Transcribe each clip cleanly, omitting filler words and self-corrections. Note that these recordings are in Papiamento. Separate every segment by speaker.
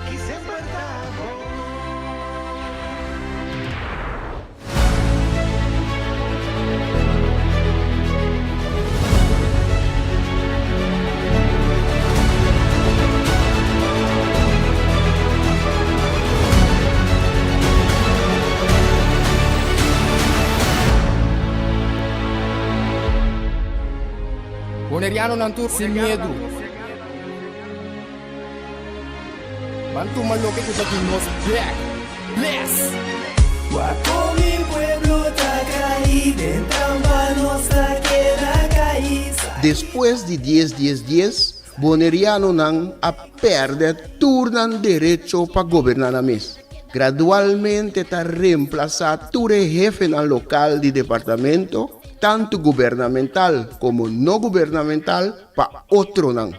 Speaker 1: Esaki semper ta bon.
Speaker 2: Bonerianonan tur sin miedu. Ban tuma loke ku ta di nos bek. Bless!
Speaker 1: Wak kon mi pueblo ta kai den trampa nos ta keda kai.
Speaker 3: Despues di dies dies dies, Bonerianonan a pèrdè tur nan derecho pa goberná nan mes. Gradualmente ta remplasá tur e hefenan lokal di departamento, tantu gubernamental komo no gubernamental, pa otronan.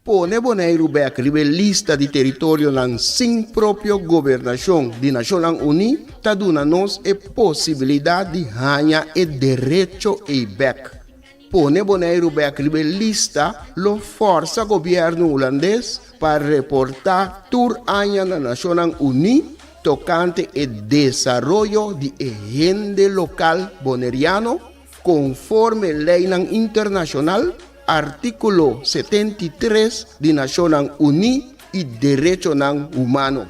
Speaker 3: Pone Boneiru bèk riba e lista di teritorionan sin propio gobernashon di Nashonnan Uní ta duna nos e posibilidat di haña e derecho ei bèk. Pone Boneiru bèk riba e lista lo fòrsa gobièrnu hulandes pa reportá tur aña na Nashonnan Uní tokante e desaroyo di e hende lokal boneriano konforme leinan internashonal, artíkulo 73 di Nashonnan Uní i derechonan humano.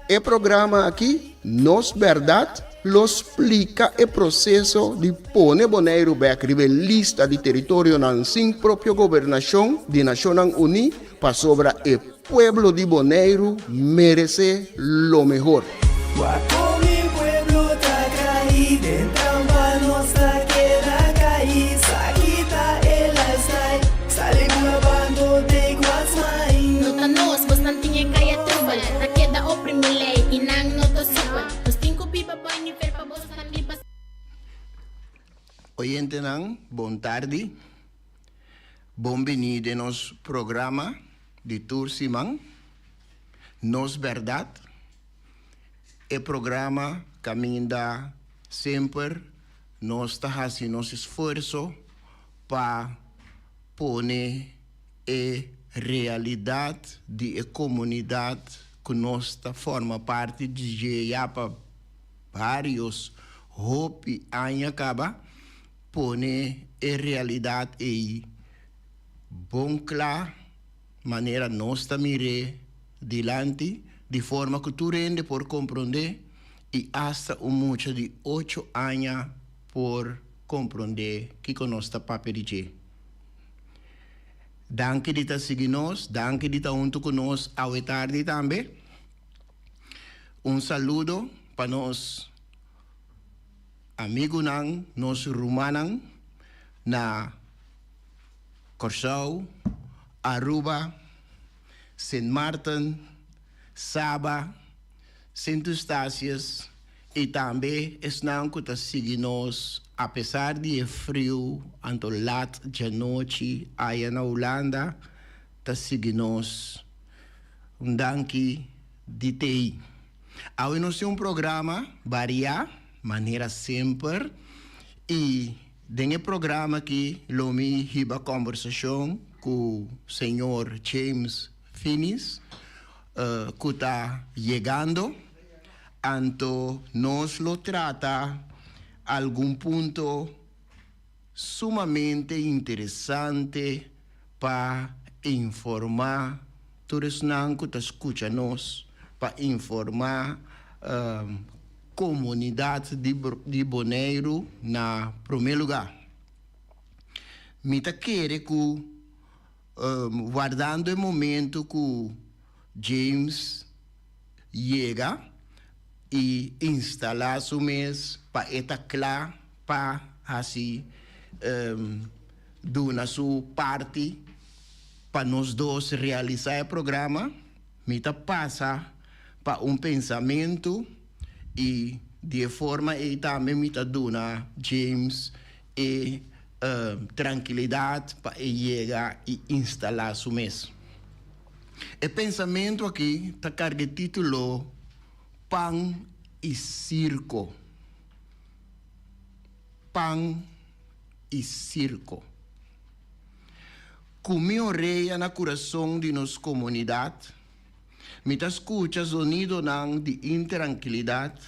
Speaker 3: E programa aki, Nos Bèrdat, lo splika e proseso di pone Boneiru bèk riba e lista di teritorionan sin propio gobernashon di Nashonnan Uní pasobra e pueblo di Boneiru meresé lo mehor.
Speaker 1: Wak kon mi pueblo ta kai den trampa nos ta keda kai sa kita e lifestyle sali bula bando take what's mine.
Speaker 4: No ta nos, bosnan tin e kaya trubel Ta keda oprimi lei i nan no ta supel Nos tin ku biba boi nivel pa bosnan biba.
Speaker 3: Oyentenan, bon tardi. Bon bini den nos programa di tur siman, Nos Bèrdat, e programa kaminda semper nos ta hasi nos esfuerso pa pone e realidat di e komunidat ku nos ta forma parti di dje ya pa vários hopi aña kaba, pone e realidat ei bon kla manera nos ta mir'é dilanti, di forma ku tur hende por komprondé i asta un mucha di ocho aña por komprondé kiko nos ta papia di dje. Danki di ta sigui nos, danki di ta huntu ku nos awe tardi tambe. Un saludo pa nos amigunan, nos rumannan na Kòrsou, Aruba, Sint Maarten, Saba, Sint Eustatius i tambe esnan ku ta sigui nos apesar di e friu anto lat djanochi aya na Hulanda ta sigui nos. Un danki di tei. Awe nos tin un programa variá manera semper i den e programa aki lo mi hiba kòmbersashon ku señor James Finis ku ta yegando, anto nos lo trata algun punto sumamente interesante pa informá tur esnan ku ta skucha nos, pa informá komunidat di Boneiru na promé lugá. Mi ta kere ku Wardando e momento cu James yega y instala su mes pa e ta cla pa haci duna su parti pa nos dos realisa e programa, mi ta pasa pa un pensamento y di e forma ey tambe mi ta duna James e trankilidat pa e yega i instalá su mes. E pensamentu aki ta karga e título Pan i Sirko. Pan i Sirko. Ku mi orea na kurason di nos komunidat. Mi ta skucha zonidonan di intrankilidat,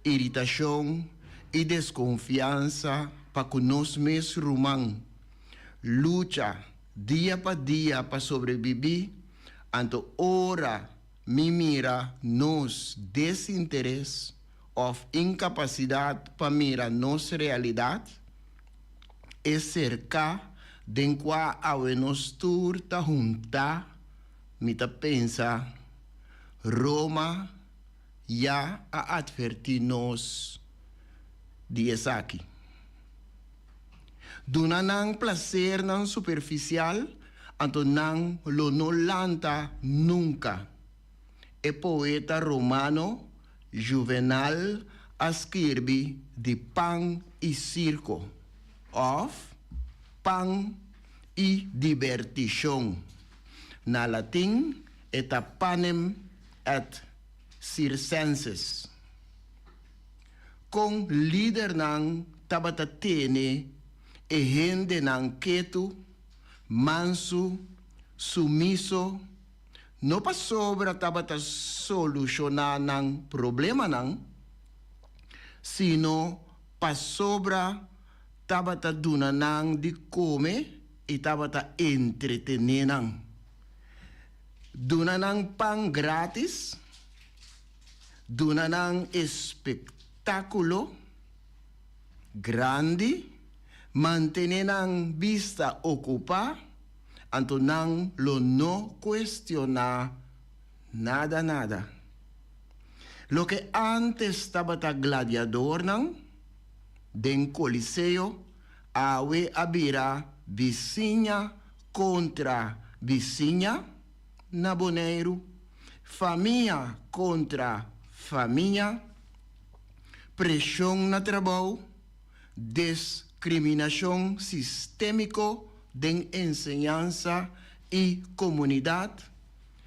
Speaker 3: iritashon i deskonfiansa pa ku nos mes ruman. Lucha dia pa dia pa sobrebibí, anto ora mi mira nos desinteres òf inkapasidat pa mira nos realidat, e serká den kua awe nos tur ta huntá, mi ta pensa, Roma ya a atvertí nos di esaki. Duna nan plasernan superfisial, anto nan lo no lanta nunka. E poeta romano Juvenal a skirbi di pan i sirko, òf pan i dibertishon. Na latin e ta panem et circenses. Kon lidernan tabata tene e hendenan ketu, mansu, sumiso, no pasobra tabata solushoná nan problemanan, sino pasobra tabata duna nan di kome i tabata entretené nan. Duna nan pan grátis, duna nan espektákulo grandi, mantené nan bista okupá, anto nan lo no kuestioná nada nada. Loke ántes tabata gladiadornan den koliseo, awe a bira bisiña kontra bisiña na Boneiru, famia kontra famia, preshon na trabou, Deskriminashon sistémiko den enseñansa i komunidat,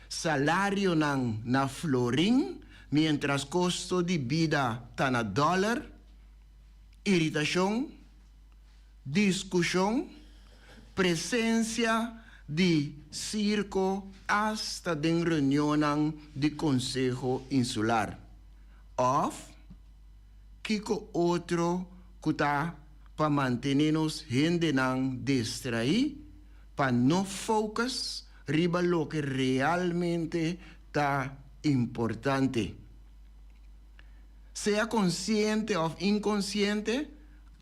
Speaker 3: salarionan na florin miéntras kosto di bida ta na dòler, iritashon, diskushon, presensia di sirko asta den reunionnan di Konseho Insular, òf. Kiko otro ku ta pa mantené nos hendenan distraí pa no focus riba loke realmente ta importante? Sea konsiente òf inkonsiente,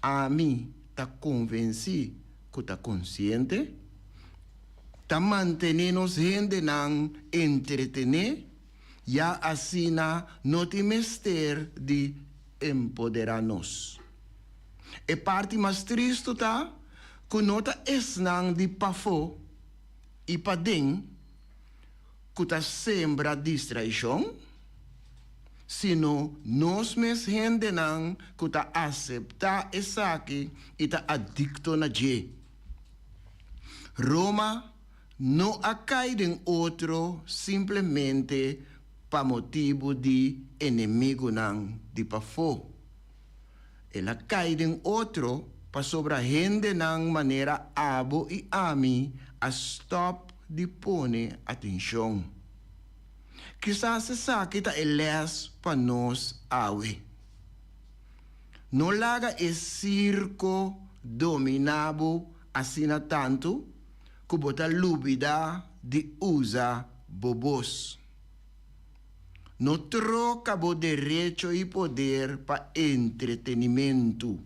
Speaker 3: ami ta konvensí ku ta konsiente, ta mantené nos hendenan entretené. Ya asina no tin mester di empoderá nos. E parti mas tristu ta ku no ta esnan di pafó i paden ku ta sembra distraishon, sino nos mes hendenan ku ta aseptá esaki i ta adikto na dje. Roma no a kai den otro simplemente pa motibu di enemigunan di pafó. El a kai den otro pasobra hendenan manera abo i ami a stòp di pone atenshon. Kisas esaki ta e lès pa nos awe. No laga e sirko dominá bo asina tantu ku bo ta lubidá di usa bo bos. No troka bo derecho i poder pa entretenimentu,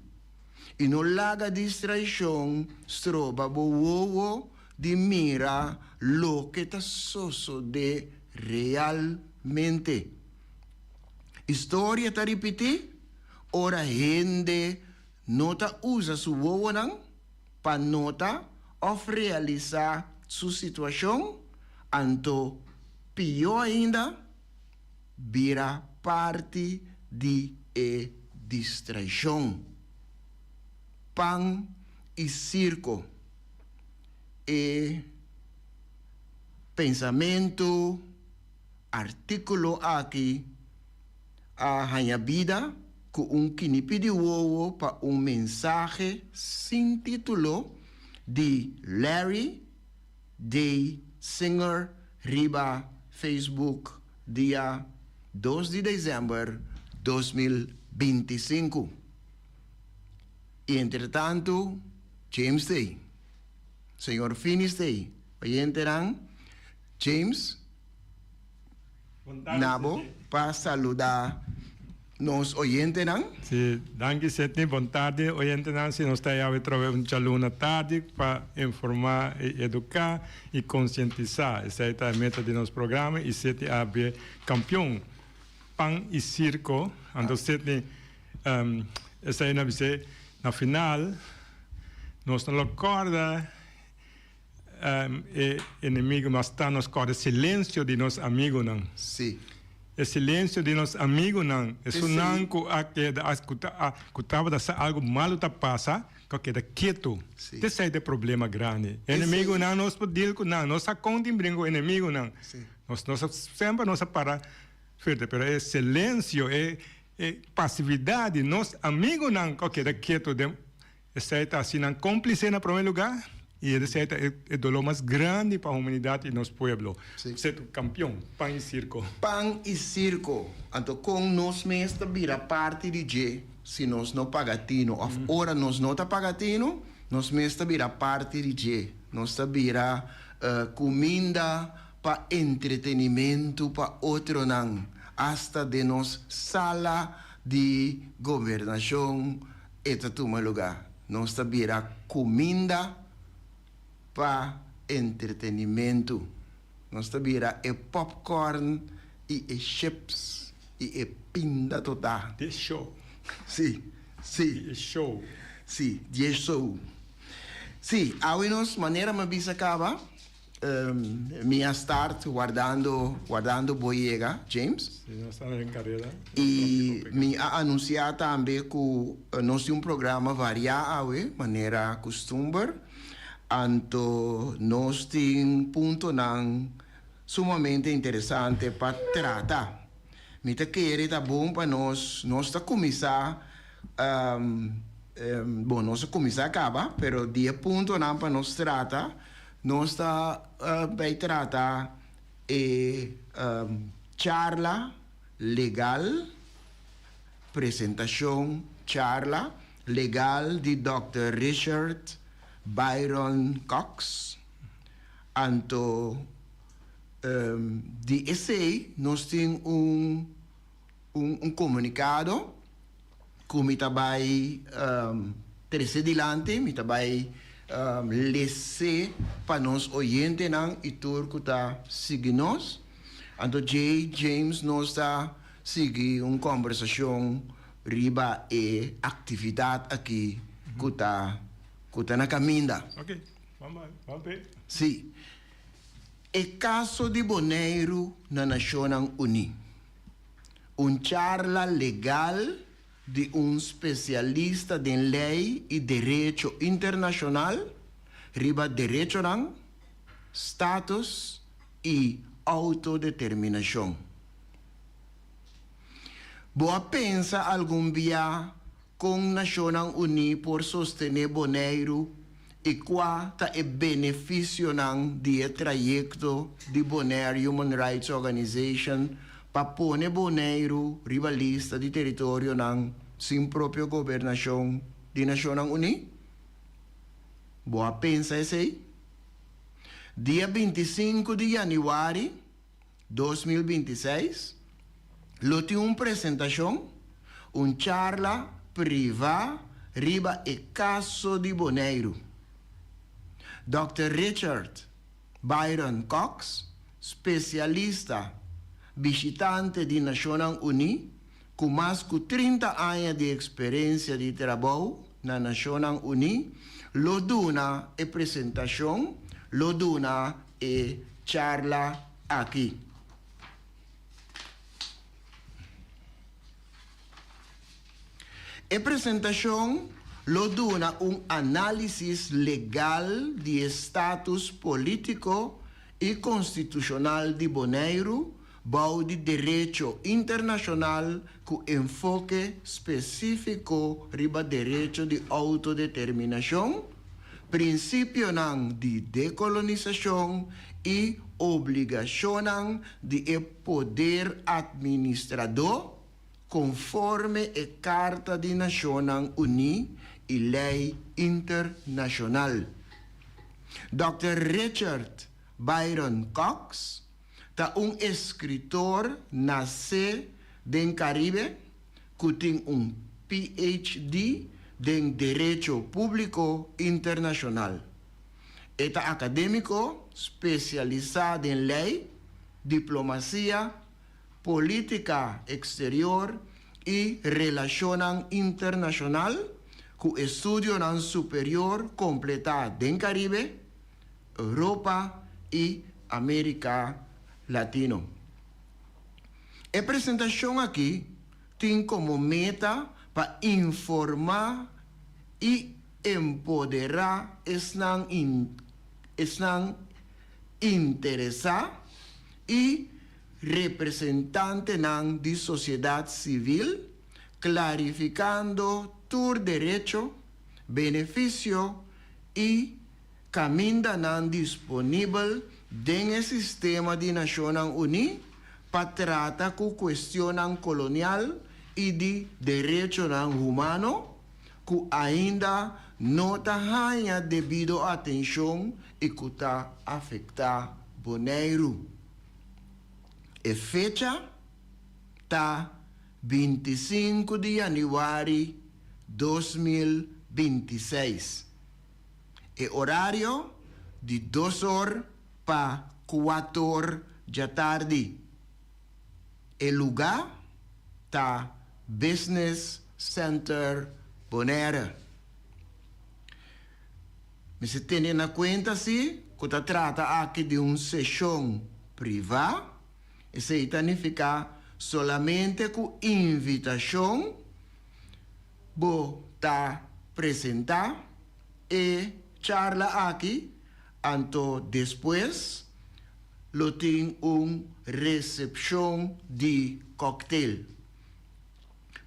Speaker 3: i no laga distraishon stroba bo wowo di mira loke ta sosodé realmente. Historia ta ripití ora hende no ta usa su wowonan pa nota òf realisá su situashon, anto pió ainda, bira parti di e distraishon. Pan i sirko, e pensamentu, artíkulo aki a haña bida ku un kinipi di wowo pa un mensahe sin título di Larry D. Singer riba. Facebook dia dos di desèmber 2025. I entretantu James t'ei, señor Finis t'ei, oyentenan, James, na bo pa saluda nos oyentenan.
Speaker 5: Si, danki Sidney. Bon tardi oyentenan. Si nos ta awe trobe un djaluna tardi pa informa y educa y concientisa. Esey ta e meta di nos programa y Sidney a be campeon pan y circo. Anto Sidney esey na bis'e na final nos no lo corda. E enemigo mas ta nos kòrda silencio di nos amigonan.
Speaker 3: Sí.
Speaker 5: E silencio di nos amigonan, esunnan ku a keda a ku ta a ku tabata sa algo malo ta pasa, ku a keda ketu.
Speaker 3: Sí.
Speaker 5: T'esei ta e problema grandi.
Speaker 3: Esei.
Speaker 5: Enemigonan nos por deal ku nan, nos sa kon tin bringa ku enemigonan.
Speaker 3: Sí.
Speaker 5: Nos nos a semper nos a para fuerte, pero e silencio, e e pasividad di nos amigonan ku a keda ketu den. Esei ta hasi nan kómplise na promé lugá i esei ta e doló mas grandi pa humanidat i nos pueblo.
Speaker 3: Sí.
Speaker 5: Ser tu kampion, pan i sirko.
Speaker 3: Pan i sirko. Anto kon nos mes ta bira parti di dje si nos no paga tinu òf ora nos no ta paga tinu, nos mes ta bira parti di dje. Nos ta bira kuminda pa entretenimentu pa otronan, asta den nos sala di gobernashon. E ta tuma lugá. Nos ta bira kuminda pa entretenimentu. Nos ta bira e popcorn i e chips i e pinda totá.
Speaker 5: Di e show.
Speaker 3: Sí, sí.
Speaker 5: Di e show.
Speaker 3: Sí, di e show. Sí, awe nos, manera mi a bisa kaba, Mi a start wardando wardando bo yega, James.
Speaker 5: Si, nos ta den kareda.
Speaker 3: I mi a anunsiá tambe ku nos tin un programa variá awe, manera kustumber. Anto nos tin puntonan sumamente interesante pa trata. Mi ta kere ta bon pa nos, nos ta kuminsá bon, nos a kuminsá kaba, pero di e puntonan pa nos trata. Nos ta bay trata e charla legal, presentacion charla legal di Dòkter Richard Byron Cox. Anto di esey nos tin un un comunicado ku mi ta bai trese dilanti, mi ta bai les'é pa nos oyentenan i tur ku ta sigui nos. Anto djei James nos ta sigui un kòmbersashon riba e aktividat aki ku ta ku ta na kaminda.
Speaker 5: Ok, ban bai, ban p'e.
Speaker 3: Sí. E kaso di Boneiru na Nashonnan Uní. Un charla legal di un spesialista den lei i derecho internashonal riba derechonan, status i outodeterminashon. Bo a pensa algun bia Kon Nashonnan Uní por sostené Boneiru i kua ta e benefisionan di e trayekto di Bonaire Human Rights Organization pa pone Boneiru riba lista di teritorionan sin propio gobernashon di Nashonnan Uní? Bo a pensa esei? Dia 25 di yanüari 2026 lo tin un presentashon, un charla privá riba e kaso di Boneiru. Dòkter Richard Byron Cox, spesialista bishitante di Nashonnan Uní ku mas ku 30 aña di eksperensia di trabou na Nashonnan Uní, lo duna e presentashon, lo duna e charla aki. E presentashon lo duna un análisis legal di e status polítiko i konstitushonal di Boneiru bou di derecho internashonal ku enfoke spesífiko riba derecho di outodeterminashon. Prinsipionan di dekolonisashon i obligashonnan di e poder atministradó konforme e Karta di Nashonnan Uní i lei internashonal. Dòkter Richard Byron Cox ta un eskritor nasé den Karibe ku tin un PhD den Derecho Públiko Internashonal. E ta akadémiko spesialisá den lei, diplomasia, polítika eksterior i relashonnan internashonal ku estudionan superior kompletá den Karibe, Europa i Amérika Latino. E presentashon akí tin komo meta pa informá i empoderá esnan esnan interesá i representantenan di sosiedat sivil, klarifikando tur derecho, benefisio i kamindanan disponibel den e sistema di Nashonnan Uní pa trata ku kuestionnan kolonial i di derechonan humano ku ainda no ta haña debido atenshon i ku ta afektá Boneiru. E fecha ta 25 di yanüari 2026. E orario di dos or pa kuat'or djatardi. E lugá ta Business Center Bonaire. Mester tene na kuenta si ku ta trata aki di un seshon privá, esei ta nifiká solamente ku invitashon bo ta presentá e charla aki, anto despues lo tin un resepshon di kòktel.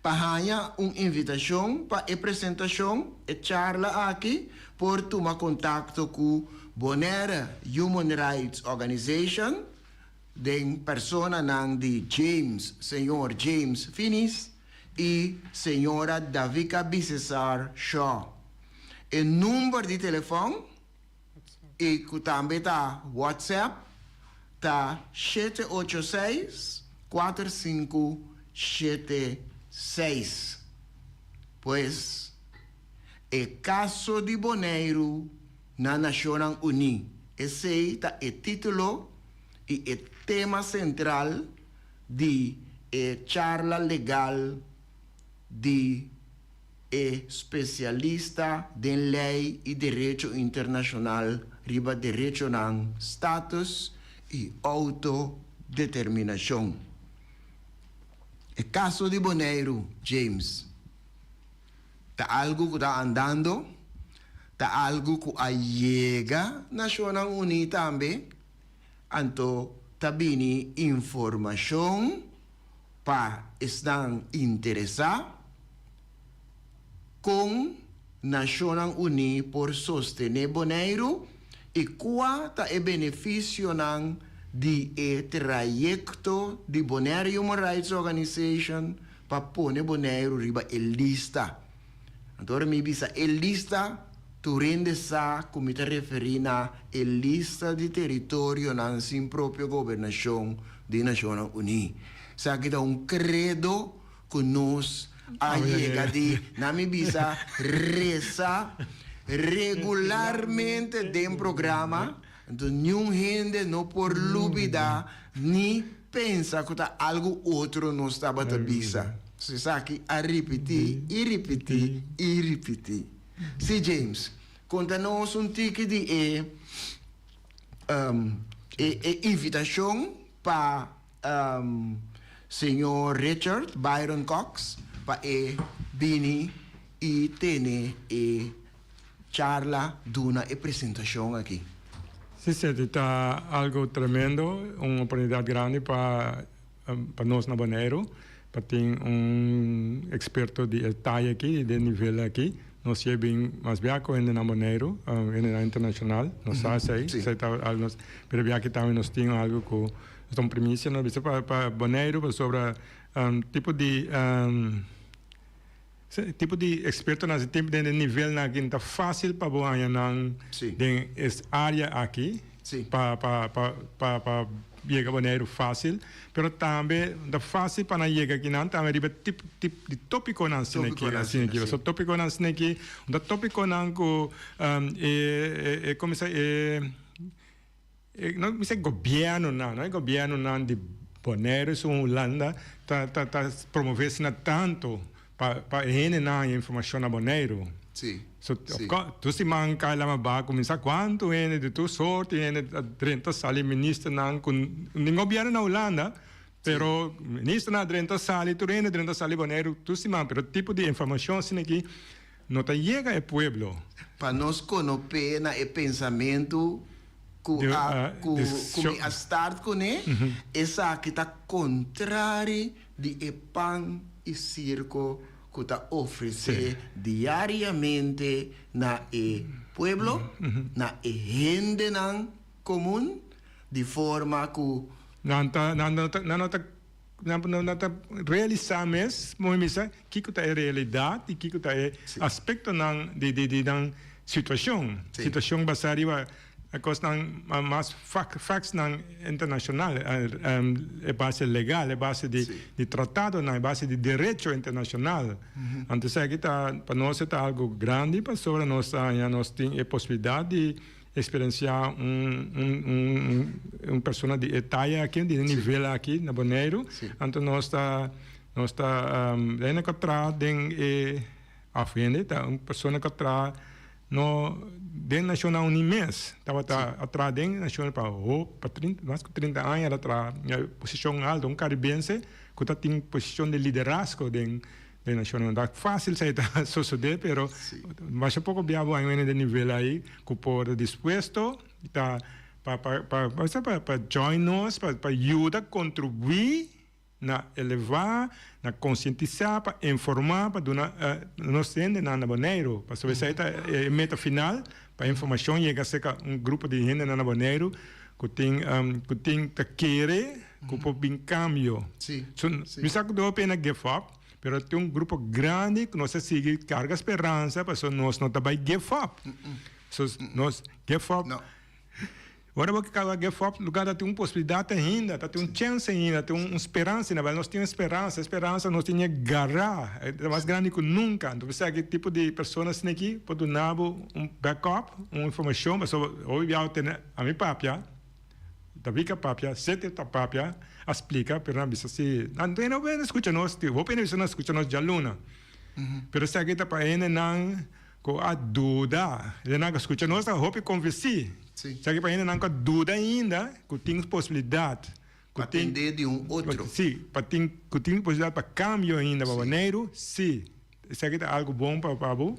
Speaker 3: Pa haña un invitashon pa e presentashon, e charla aki, por tuma kontakto ku Bonaire Human Rights Organization den personanan di James, señor James Finis i señora Davika Bisesar Shaw. E number di telefòn i ku tambe ta WhatsApp ta 786 4576. Pues, e kaso di Boneiru na Nashonnan Uní, esei ta e título i e tema sentral di e charla legal di e spesialista den lei i derecho internashonal riba derechonan, status i outodeterminashon. E kaso di Boneiru, James, ta algu ku ta andando, ta algu ku a yega Nashonnan Uní tambe, anto ta bini informashon pa esnan interesá kon Nashonnan Uní por sostené Boneiru i kua ta e benefisionan di e trayekto di Bonaire Human Rights Organization pa pone Boneiru riba e lista. Anto ora mi bisa e lista, tur hende sa ku mi ta referí na e lista di teritorionan sin propio gobernashon di Nashonnan Uní. Esaki ta un kredo ku nos a yega di, na mi bisa, resa regularmente den programa. Anto niun hende no por lubidá ni pensa ku ta algu otro nos tabata bisa. So esaki a ripití i ripití i ripití. Sí, James, konta nos un tiki di e e invitashon pa señor Richard Byron Cox pa e bini i tene e charla, duna e presentashon aki.
Speaker 5: Sí, Seti, ta algo tremendo, un oportunidat grandi pa pa nos na Boneiru pa tin un eksperto di e taya aki, di e nivel aki. Nos yei bin mas bia ku hendenan Boneiru, hendenan internashonal, nos sa esei, esei ta algu nos, pero biaha tambe nos tin algu ku ta un primisia nos bisa pa pa Boneiru pasobra tipo di tipo di ekspertonan si tin den e nivelnan aki no ta fásil pa bo haña nan den e área aki pa pa pa pa yega Boneiru fásil. Pero tambe ta fácil pa nan yega akinan tambe riba tip tip di tópiconan asina aki, asina aki. So tópiconan asina aki un ta tópiconan ku e e e como se e e no mi se gobiernonan no e gobiernonan di Boneiru esun Hulanda ta ta ta promove asina tanto pa pa e hendenan haña informashon na Boneiru.
Speaker 3: Sí,
Speaker 5: So
Speaker 3: sí.
Speaker 5: tur siman kai lama ba kuminsá kuantu hende di tur sorti hende ta drenta sali ministernan ku den gobièrnu na Hulanda pero ministernan a drenta sali tur hende drenta sali Boneiru tur siman pero tipo di informashon asina aki no ta yega e pueblo.
Speaker 3: Pa nos konopé na e pensamentu ku a ku ku mi a start kuné esaki ta kontrari di e pan i sirko ku ta ofresé diariamente na e pueblo, na e hendenan komun, di forma ku.
Speaker 5: Nan ta, nan no ta, nan no ta, nan no ta realisá mes, moe misa, kiko ta e realidat i kiko ta e aspektonan di, di, di nan situashon. Situashon basá riba Kosnan mas factsnan internacional, e base legal, e base di tratadonan, e base di derecho internacional. Anto esaki ta, pa nos e ta algo grandi pasobra nos ta haña, nos tin e posibilidad di experiencia un un persona di e taya aki, di e nivel aki na Boneiru. Anto nos ta, nos ta hende ku a traha den e, of hende ta un persona ku a traha. No den Nashonnan Uní mes tabata a traha den Nashonnan pa hopi pa trinta mas ku trinta aña el a traha na posishon alto un karibense ku ta tin posishon di liderazgo den den Nashonnan Uní. Ta fásil esei ta sosodé pero masha poko bia bo haña hende den nivel ei ku por ta dispuesto ta pa pa pa pa join nos pa pa yuda kontribuí Na elevá, na konsientisá, pa informá, pa duna nos hendenan na Boneiru. Pasobra esei ta e meta final, pa informashon yega serka un grupo di hendenan na Boneiru ku tin ku tin ta kere ku por bin kambio. So, mi sa ku dor pena give up, pero tin un grupo grandi ku nos a sigui karga speransa pasobra nos no ta bai give up. So, nos give up. Ora bo kaba give up, lugar ta tin un posibilidat ainda, ta tin un chèns ainda, tin un speransa ainda. Nos tin un speransa, e speransa nos tin e gará, e ta mas grandi ku nunka. Anto p'esei aki tipo di persona asina aki por duna bo un back up, un informashon, pasobra hopi biaha bo tene ami papia, David a papia, Sete ta papia, a splika, pero nan a bisa si, nan no a skucha nos, hopi hende a bisa nan a skucha nos djaluna. Pero esaki ta pa hendenan. Ku a duda. Hendenan ku a skucha nos ta hopi konvensí. Esaki pa hendenan ku a duda ainda ku tin posibilidat.
Speaker 3: Pa tende di un otro.
Speaker 5: Sí, pa tin ku tin posibilidat pa kambio ainda pa Boneiru, sí. Esaki ta algu bon pa pa bo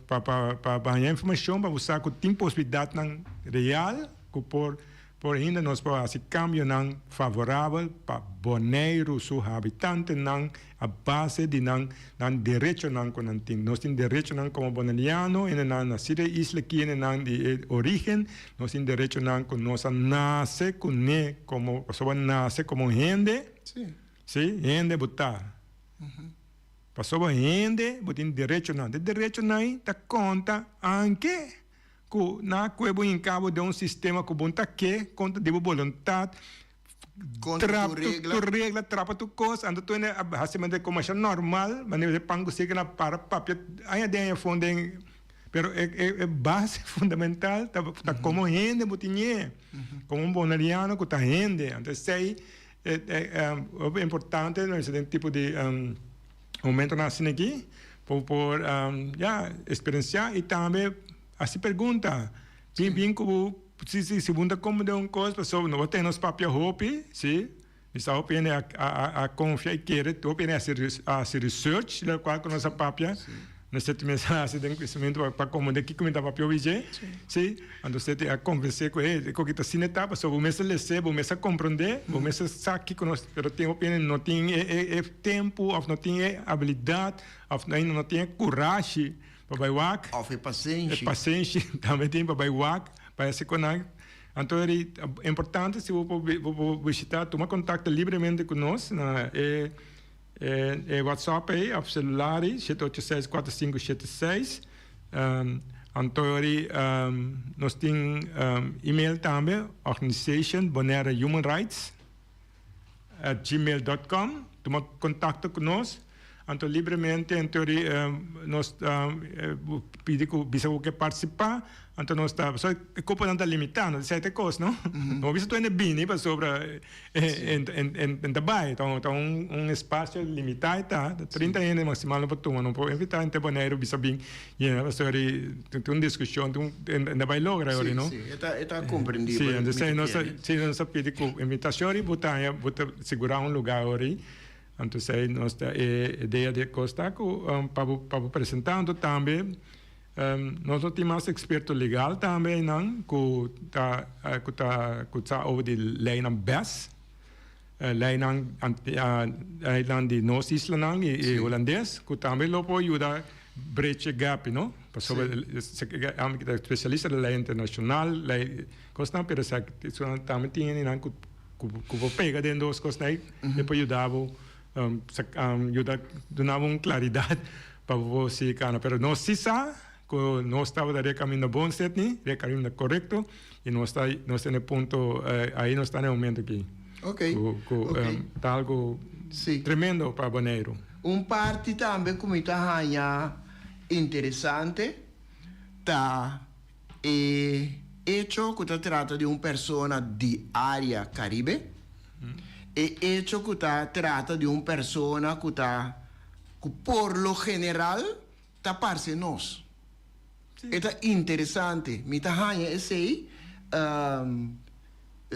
Speaker 5: pa pa pa haña informashon pa bo sa ku tin posibilidatnan real ku por Por ainda nos por hasi kambionan favorabel pa Boneiru su habitantenan a base di nan nan derechonan ku nan tin. Nos tin derechonan komo boneriano, hendenan nasí den e isla aki, hendenan di e origen, nos tin derechonan ku nos a nase kuné komo pasobra nase komo hende, sí, hende bo ta. Pasobra hende bo tin derechonan. E derechonan ei ta konta anke. Ku na kue bo hinka bo den un sistema ku bo no ta ke kontra di bo boluntat,
Speaker 3: Kontra
Speaker 5: trap
Speaker 3: tur regla.
Speaker 5: tur regla, trapa tur kos, anto tur hende a hasi manera komo masha normal, manera di pan ku seke na para papia aña den aña afó den, pero e e e base fundamental ta ta komo hende bo tin ñe, komo un boneriano ku ta hende, anto esei e e hopi importante nos den tipo di Momentonan asina aki bo por ya experiencia y tambe haci pregunta. Bien bien cu bo si si si bo ta comprende un cos pasobra no bo tene nos papia hopi si mi sa hopi hende a a a confia y kere hopi hende a haci research di locual cu nos a papia. Mester tin mester hasi den crecimiento pa pa comprende kico mi ta papia hopi dje si. Anto usted a convence cu hey e koki ta asina ta pasobra bo mester lese bo mester comprende bo mester sa kico nos pero tin hopi hende no tin e e e tempo of no tin e habilidad of ainda no tin e curashi. pa bai wak.
Speaker 3: Of e pasenshi.
Speaker 5: E pasenshi tambe tin pa bai wak, pa hasi ku nan. Anto eri importante si bo por bo por bishita tuma kontakto libremente ku nos na e e WhatsApp ei of selular ei shete ocho seis kuater sinku shete seis. Anto eri nos tin email tambe Organization Bonaire Human Rights at gmail dot com. Tuma kontakto ku nos. Anto libremente en teoria nos ta pidi ku bisa ku ke partisipá, anto nos ta pasobra e kuponan ta limitá, no ta sèt e kos no. No bisa tur hende bini pasobra en ta bai, ta un espasio limitá e ta, 30 hende maksimal no por tuma, no por invitá henter Boneiru bisa bin yena pasobra tin un diskushon, en ta bai logra ayori no.
Speaker 3: Sí, sí, e ta komprendibel.
Speaker 5: Sí, entonces nos ta, sí nos ta pidi ku invitashon ri bo ta haña, bo ta sigurá un lugá ayori. Anto esei nos ta e idea di e kos ta ku pa bo pa bo presentá. Anto tambe nos lo tin mas eksperto legal tambe einan ku ta ku ta ku sa over di leinan bes, leinan leinan di nos islanan i hulandes ku tambe lo por yuda bridge e gap no. Pasobra ami ta spesialista di lei internashonal, lei kosnan pero esaki tambe tin hendenan ku. Ku bo pega den dos kosnan ei, e por yuda bo yuda duna bo un klaridat pa bo por sigui kana. Pero nos si sa ku nos tabata den e kaminda bon Sidney, den e kaminda korekto i nos ta nos ta na e punto ai nos ta na e momento aki. Ku ta algu tremendo pa Boneiru.
Speaker 3: Un parti tambe ku mi ta haña interesante ta E echo ku ta trata di un persona di área Karibe, e echo ku ta trata di un persona ku ta ku por lo general ta parse nos. E ta interesante, mi ta haña esei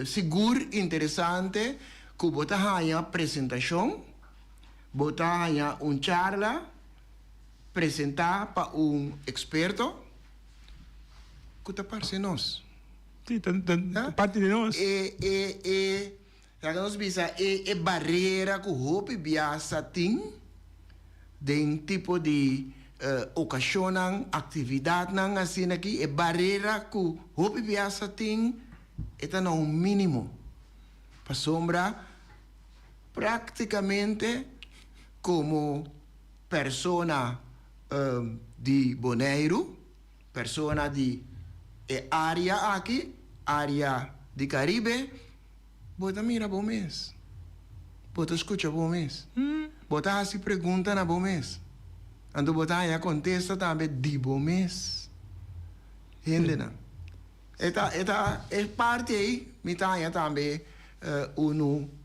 Speaker 3: sigur interesante ku bo ta haña presentashon, bo ta haña un charla presentá pa un eksperto. Ku ta parse nos.
Speaker 5: Sí, ta ta parti di nos.
Speaker 3: E e e laga nos bisa e e barera ku hopi biasa tin den tipo di okashonnan, aktividatnan asina aki, e barera ku hopi biasa tin e ta na un mínimo. Pasobra práktikamente komo persona di Boneiru, persona di e área aki, área di Karibe, bo ta mira bo mes, bo ta skucha bo mes, bo ta hasi pregunta na bo mes, anto bo ta haña kontesta tambe di bo mes hendenan. E ta, e ta, e parti ei mi ta haña tambe unu.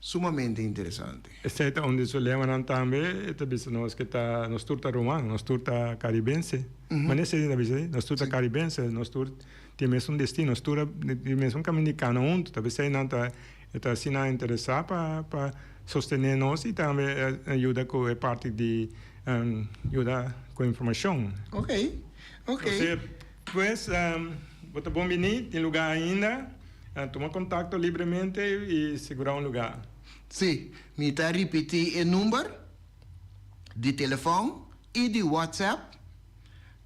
Speaker 3: Sumamente interesante.
Speaker 5: Esei ta un di su lemanan tambe, e ta bisa nos ke ta nos tur ta ruman, nos tur ta karibense. Manera esei ta bisa, nos tur ta karibense, nos tur tin mesun destino, nos tur tin mesun kaminda di kana huntu. Ta p'esei nan ta e ta asina interesá pa pa sostené nos i tambe yuda ku e parti di yuda ku informashon.
Speaker 3: Ok, ok.
Speaker 5: Pues, bo ta bon bini, tin lugá ainda. Tuma kontakto libremente i sigurá un lugá.
Speaker 3: Sí, mi ta ripití e number di telefòn i di WhatsApp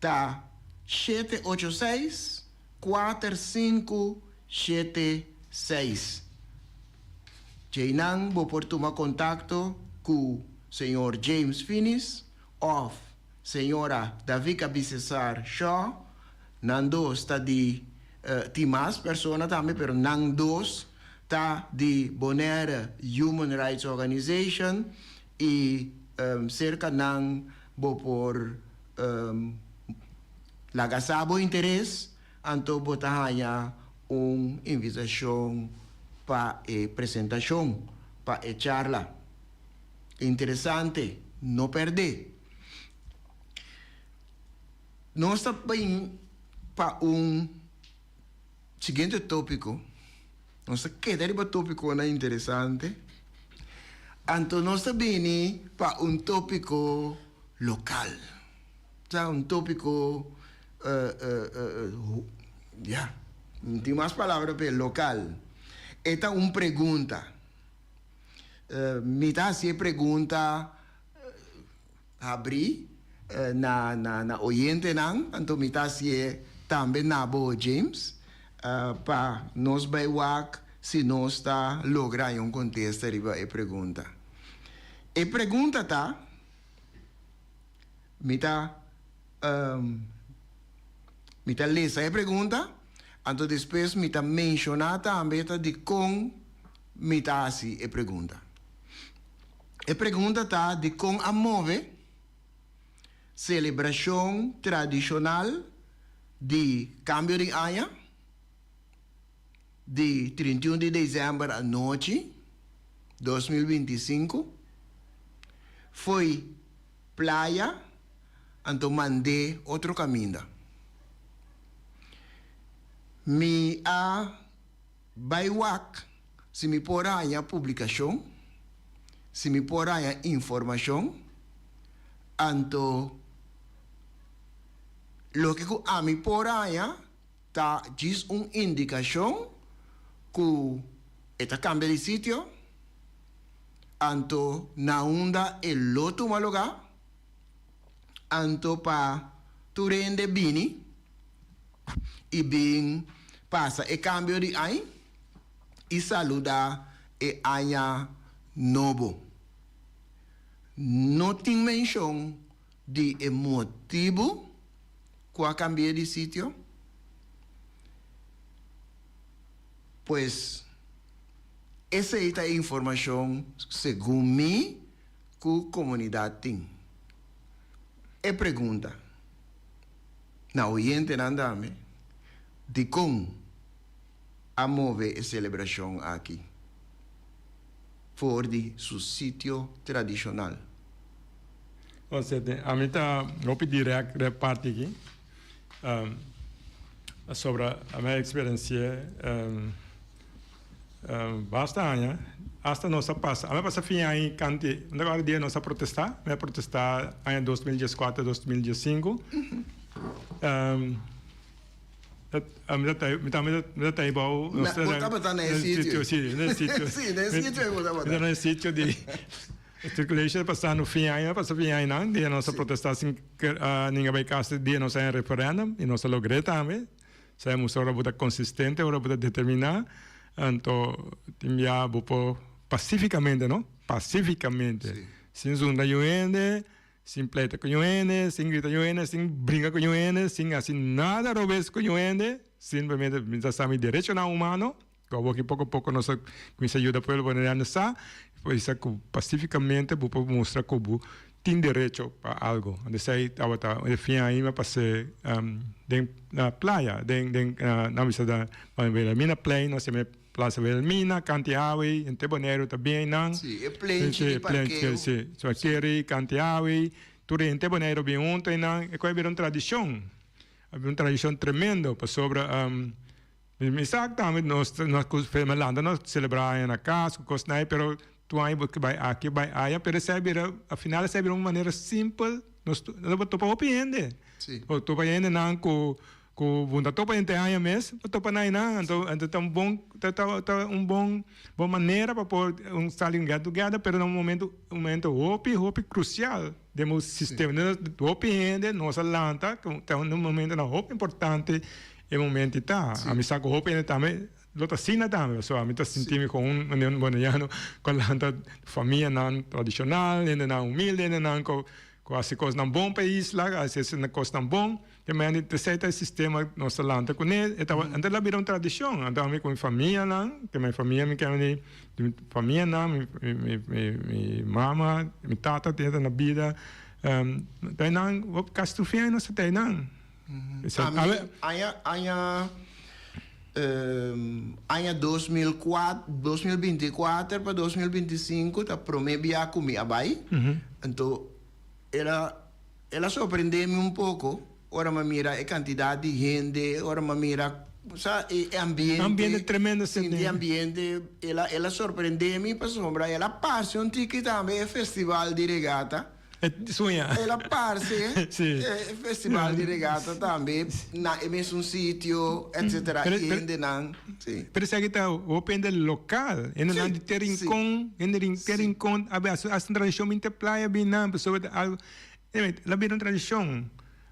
Speaker 3: ta 786 4576. Djeinan bo por tuma kontakto ku señor James Finis òf Señora Davika Bisesar Shaw, nan dos ta di, tin mas persona tambe pero nan dos ta di Bonaire Human Rights Organization y cerca nan bo por laga sa bo interes anto bo ta haña un invitacion pa e presentacion, pa e charla. Interesante, no perdé. Nos ta bin pa un siguiente tópiko. Nos ta keda riba tópikonan interesante. Anto nos ta bini pa un tópiko lokal. Sa un tópiko, ya, no tin mas palabra p'e, lokal. E ta un pregunta. Mi ta hasi e pregunta habrí. na na na oyentenan, anto mi ta hasié tambe na bo James, pa nos bai wak si nos ta logra haña un kontesta riba e pregunta. E pregunta ta, mi ta mi ta lesa e pregunta, anto despues mi ta menshoná tambe ta dikon mi ta hasi e pregunta. E pregunta ta dikon a move selebrashon tradishonal di kambio di aña di 31 di desèmber anochi 2025 fo'i playa anto mand'é otro kaminda. Mi a Bai wak si mi por haña publikashon, si mi por haña informashon, anto loke ku ami por haña ta djis un indikashon ku e ta kambia di sitio, anto na unda e lo tuma lugá, anto pa tur hende bini. i bin pasa e kambio di añ i saluda e aña nobo. No tin menshon di e motibu ku a kambi'é di sitio. Pues, esei ta e informashon segun mi ku komunidat tin. E pregunta. Na oyentenan tambe, dikon a move e selebrashon aki for di su sitio tradishonal?
Speaker 5: Ose, ami ta hopi dirèkt riba e parti aki, pasobra ami a eksperensi'é. Basta aña, hasta nos a pasa, ami a pasa fin aña kanti, un ta dia nos a protesta, mi a protesta aña 2014, 2015, mi ta mi ta mi ta ta bou,
Speaker 3: Bo tabata na e sitio?
Speaker 5: Si, na e sitio.
Speaker 3: Si, na e sitio ei bo tabata.
Speaker 5: Mi ta na e sitio di circulation pasando fin aña, pasa fin aña nan, dia nos a protesta sin ninga bai kas, dia nos a haña referendum y nos a logr'é tambe. Sa e mustra ora bo ta konsistente, ora bo ta determiná, anto tin bia bo por pasifikamente, no? Pasifikamente. Sin zunda yu hende, sin pleita ku yu hende, sin grita yu hende, sin bringa ku yu hende, sin hasi nada robes ku yu hende, simplemente mi ta sa mi derechonan humano, ku awor ki poko poko nos a kuminsá yuda pueblo boneriano sa, por bisa ku pasifikamente bo por mustra ku bo tin derecho pa algo. Esei tabata e fin ahi mi a pas'é den na playa, den den nan bisa ta Wilhelmina Plein, nos yama e Plaza Wilhelmina, Kanti Awe, henter Boneiru ta bin einan.
Speaker 3: Sí, e plenchi di parkeo.
Speaker 5: Sí, so keri, Kanti Awe, tur henter Boneiru bin hunto einan, e kos a bira un tradishon, a bira un tradishon tremendo pasobra. Mi sa tambe nos nos ku firma landa nos selebrá aña na kas ku kosnan ei pero tur aña bo ke bai aki bai aya pero esei a bira al final esei a bira un manera simpel nos bo topa hopi hende bo topa hendenan ku ku bo ta topa henter aña mes bo topa nan einan anto anto ta un bon ta ta ta un bon bon manera pa por un sali un get together pero na un momento un momento hopi hopi krusial den bo sistema hopi hende nos a lanta ta un momentonan hopi importante. E momento ta, ami sa ku hopi hende tambe lo ta asina tambe, pasobra ami ta sinti mi kon un un boneriano ku a lanta famianan tradishonal, hendenan humilde, hendenan ku ku hasi kosnan bon pa e isla, a hasi kosnan bon, te mende esei ta e sistema nos ta lanta kuné, e tabata anto el a bira un tradishon, anto ami ku mi famianan, ku mi famia mi kende di mi famianan, mi mi mi mi mama, mi tata ta na bida, ta einan kasi tur fin aña nos ta einan.
Speaker 3: Ami aña aña aña 2004 2024 pa 2025 ta prome bia ku mi a bai anto el a el a sorprende mi un poko ora mi a mira e kantidat di hende ora mi a mira sa e ambiente
Speaker 5: Ambiente tremendo
Speaker 3: sinti e ambiente el a el a sorprende mi pasobra el a parse un tiki tambe e festival di regata.
Speaker 5: E suña.
Speaker 3: El a parse
Speaker 5: Sí.
Speaker 3: e festival di regata tambe na e mesun sitio, etcetera.
Speaker 5: Pero-
Speaker 3: I
Speaker 5: pero-
Speaker 3: hendenan, sí.
Speaker 5: Pero esaki ta hopi hende lokal, hendenan
Speaker 3: Sí,
Speaker 5: di te
Speaker 3: sí.
Speaker 5: Rincon, hende di te Rincon a haci un tradicion bin te playa bin nan, pasobra ta algo. El a bira un tradishon.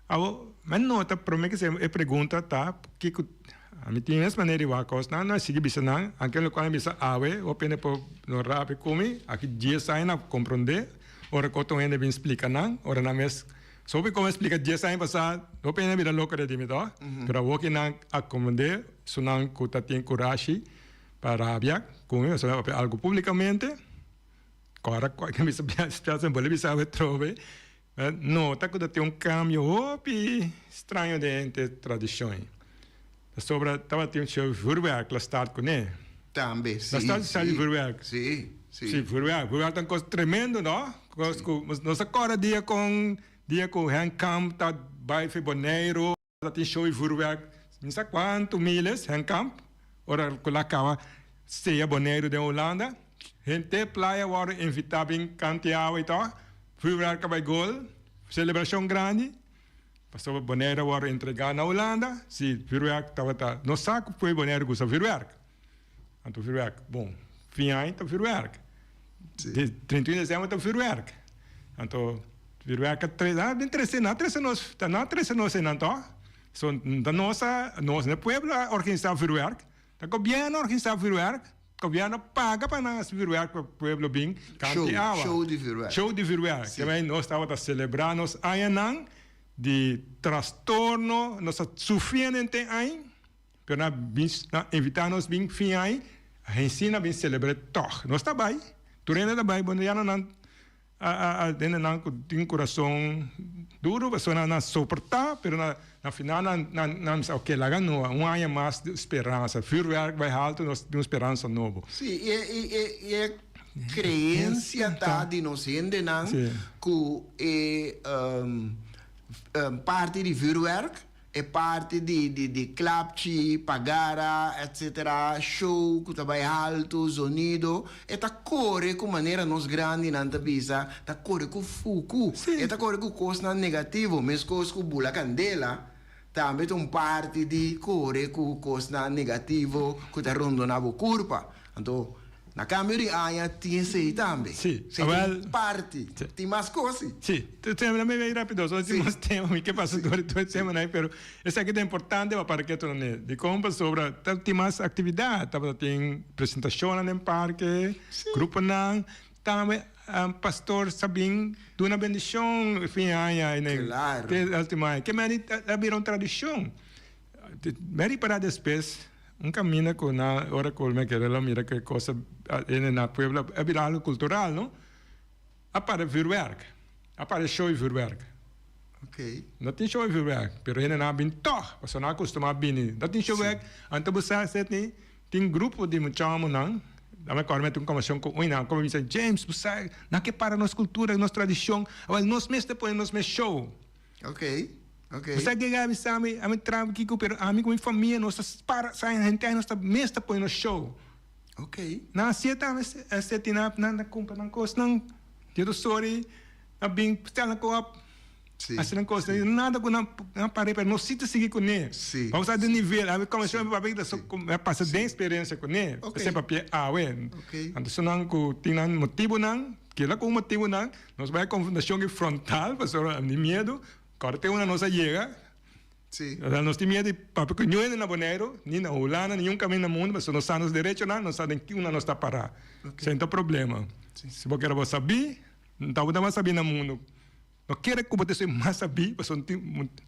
Speaker 5: Awor, mi a nota prome ke e pregunta ta kiko ami tin mes manera di wak kosnan, no a sigui bisa nan, anke lokual mi bisa awe, hopi hende por no rabia ku mi, aki dies aña nan a komprondé, ora ku otro hende bin splika nan, ora nan mes, so hopi kon a splika dies aña pasá, hopi hende a bira loko riba di mi tòg, pero awor ki nan a komprondé, esunnan ku ta tin kurashi pa rabia ku mi, pasobra mi a papia algu públikamente. Ora ku mi bisa biaha mi bolbe bisa awe trobe nota ku ta tin un kambio hopi straño den e tradishon. Pasobra tabatin un show vuurwerk la start kuné.
Speaker 3: Tambe, si.
Speaker 5: La start sa di vuurwerk.
Speaker 3: Si, si.
Speaker 5: Si, vuurwerk. Vuurwerk ta un kos tremendo, no? Kos ku nos a kòrda dia kon dia ku Henk Kamp ta bai for Boneiru. Ta tin show y vuurwerk mi sa cuanto miles hen kamp ora cu la caba sea Boneiru den Hulanda henter playa wordo invita bin cante awa y toch vuurwerk a bay gol celebracion grandi pasobra Boneiru a wordo entrega na Hulanda si vuurwerk tabata no sa cu pueblo Boneiru gusta vuurwerk anto vuurwerk bon fin aña ta vuurwerk 31 december ta vuurwerk anto Vuurwerk a trese, nan a trese, nan a trese nos, ta nan a trese nos einan tòg. So, ta nos a, nos na e pueblo a organisá vuurwerk, ta gobièrnu a organisá vuurwerk, gobièrnu a paga pa nan hasi vuurwerk pa pueblo bin kanti awa.
Speaker 3: Show di vuurwerk.
Speaker 5: Show di vuurwerk.
Speaker 3: Si.
Speaker 5: Kemey nos tabata selebrá nos añanan di trastorno, nos a sufri hende ain. Pero nan bin, nan invitá nos bin fin aña, agensia bin selebrá tòg. Nos ta bai, tur hende ta bai, bo ya no nan a a a hendenan ku tin kurason duru pasobra nan a soportá, pero na na final nan nan nan bisa oke laga no un aña mas di speransa, vürwèrk bai haltu nos tin un speransa nobo.
Speaker 3: Sí, i e i e i e kreensia ta di nos hendenan ku e parti di vürwèrk E parti di di di klapchi, pagara, etc. Show ku ta bai haltu, zonido, e ta kore ku manera nos grandinan ta bisa, ta kore ku fuku. E ta kore ku kosnan negativo, meskos ku bula kandela tambe ta un parti di kore ku kosnan negativo ku ta rondona bo kurpa. Anto, na kambio di aña tin esei tambe.
Speaker 5: Sí,
Speaker 3: Esei ta un parti. Tin mas kos, sí.
Speaker 5: Sí, tema mi bay rápido, so tin mas tema, mi ke pasa dor tur e temanan ei, pero esaki ta importante pa parke tur ne. Dikon? Pasobra ta tin mas aktividat, tabata tin presentashonnan den parke, gruponan, tambe pastor sa bin duna bendishon fin aña te ultimo aña. Ke meni a bira un tradishon. Mi a ripará despues. Un caminda cu na ora cu mi a kere lo mira cu e cos a hende na pueblo a bira algo cultural no a para vuurwerk a para show y vuurwerk no tin show y vuurwerk pero hende nan a bin tog pasobra nan a costuma bini no tin show vuurwerk anto bo sa Sidney tin grupo di muchamonan a mi acorda mi a tin un conversacion cu un nan a bisa James bo sa nan ke para nos cultura nos tradicion awel nos mes ta pone nos mes show.
Speaker 3: Ok, ok.
Speaker 5: Bo sa ke a bisa mi, ami traha kiko, pero ami ku mi famia nos ta para sa henter nos ta mes ta pone nos show.
Speaker 3: Ok.
Speaker 5: Nan hasié tambe a seti nan nan ta kumpra nan kosnan, Dios ta sori a bin stel nan kos op,
Speaker 3: Si.
Speaker 5: hasi nan kos, nada ku nan nan pare pero nos si ta sigui kuné.
Speaker 3: Si.
Speaker 5: Bo sa den nivel, ami komensá mi papia kita so mi a pasa den eksperensia kuné,
Speaker 3: Ok.
Speaker 5: esei papia awe.
Speaker 3: Ok.
Speaker 5: Anto esunnan ku tin nan motibunan. Keda ku un motibunan, nos bai konfrontashon i frontal pasobra di miedu, kòrda te unda nos a yega,
Speaker 3: Sí.
Speaker 5: nos tin miedu di papia ku niun hende na Boneiru, ni na Hulanda, ni niun kaminda na mundu, pasobra nos sa nos derechonan, nos sa den ki unda nos ta pará.
Speaker 3: Ok.
Speaker 5: Esei ta problema.
Speaker 3: Sí.
Speaker 5: Si bo kere bo sabí, no ta mas sabí na mundu. No kere ku bo ta esei mas sabí, pasobra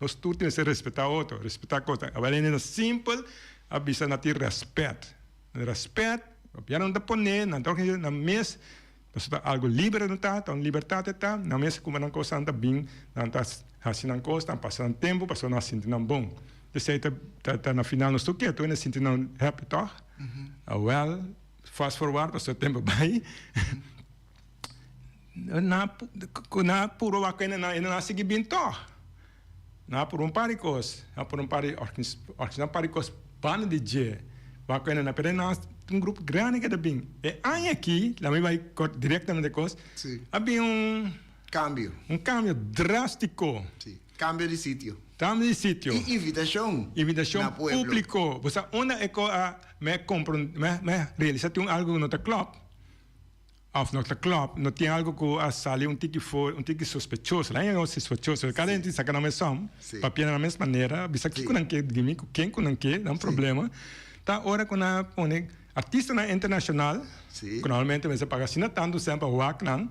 Speaker 5: nos tur tin mester respetá otro, respetá kos. Awor hende ta simpel a bisa nan tin rèspèt. Rèspèt, gobièrnu no ta pone, nan ta organisa nan mes. Pasobra ta algu liber nan ta, ta un libertat e ta, nan mes kuma nan kosnan ta bin, nan ta hasi nan kos, nan pasa nan tempu pasobra nan sinti nan bon. Esei ta ta na final nos tur ketu hende sinti nan happy tòg? Awèl, fast forward pasobra tempu bai, nan nan a puru wak hende nan a sigui bin tòg. Nan a puru un par di kos, nan a puru un par di organisá un par di kos banda di dje. Wak ku nan pero nan un grupo grandi ke ta bin. E aña aki, laat mi bai kort direktamente kos, a bin un
Speaker 3: Kambio.
Speaker 5: Un kambio drástiko.
Speaker 3: Sí, kambio di sitio.
Speaker 5: Kambio di sitio.
Speaker 3: I invitashon.
Speaker 5: Invitashon públiko. Bo sa unda e kos a mi a kompron mi a realisá tin un algu ku no ta klòp. Of no ta klop, no tin algo ku a sali un tiki for, un tiki sospechoso. Nan yega un sospechoso. Kada hende tin saka nan mes som, papia na nan mes manera, bisa kiko nan ke di mi, ku ken ku nan ke, nan problema. Ta ora ku nan a pone artistanan internashonal, ku normalmente mester paga asina tantu sèn pa wak nan,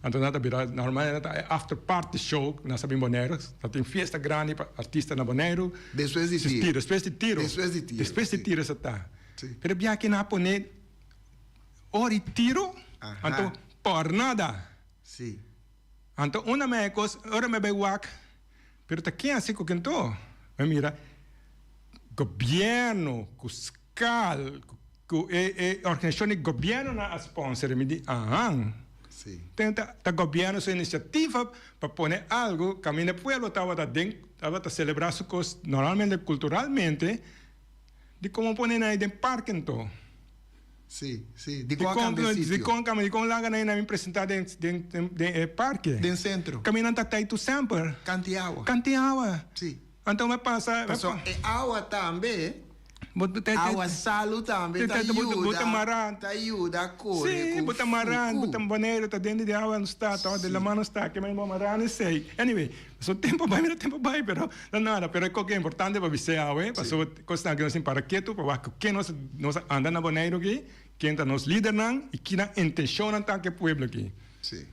Speaker 5: anto nan ta bira, normalmente ta e after party show ku nan sa bin Boneiru, ta tin fiesta grandi pa artista na Boneiru.
Speaker 6: Despues di tiro.
Speaker 5: Despues di tiro.
Speaker 6: Despues di tiro.
Speaker 5: Despues di tiro sa ta. Pero bia ke nan a pone. Ora i tiro, anto por nada.
Speaker 6: Sí.
Speaker 5: Anto unda mi kos, ora mi bai wak, pero ta ken hasi ku kento? Mi mira gobierno ku skal, ku e e organisashon di gobiernonan a sponsor, mi di ahan.
Speaker 6: Sí.
Speaker 5: Ten ta ta gobierno su inisiativa pa pone algu kaminda pueblo tabata den, tabata selebrá su kos normalmente kulturalmente, di komo pone nan den parke anto.
Speaker 6: Sí, sí. Di kon a kambia sitio?
Speaker 5: Di kon kambia, di kon laga nan a bin presentá den den den e parke.
Speaker 6: Den sentro.
Speaker 5: Kaminda nan ta tei tur semper.
Speaker 6: Kanti awa.
Speaker 5: Kanti awa.
Speaker 6: Sí.
Speaker 5: Anto mi pasa.
Speaker 6: Pasobra e awa tambe, awa salu tambe ta yuda.
Speaker 5: Bo ta mara.
Speaker 6: Ta yuda kore ku
Speaker 5: Sí, bo ta mara, bo ta Boneiru ta dentro di awa nos ta, ta den laman nos ta, ke men bo mara esei. Anyway, so tempo bai, mira tempo bai, pero no nada. Pero e koke importante pa bis'é awe, pasobra Kosnan ku nos tin para ketu pa wak ku ken nos nos a anda na Boneiru aki, ken ta nos lidernan i ki nan intenshonnan ta ku e pueblo aki.
Speaker 6: Sí.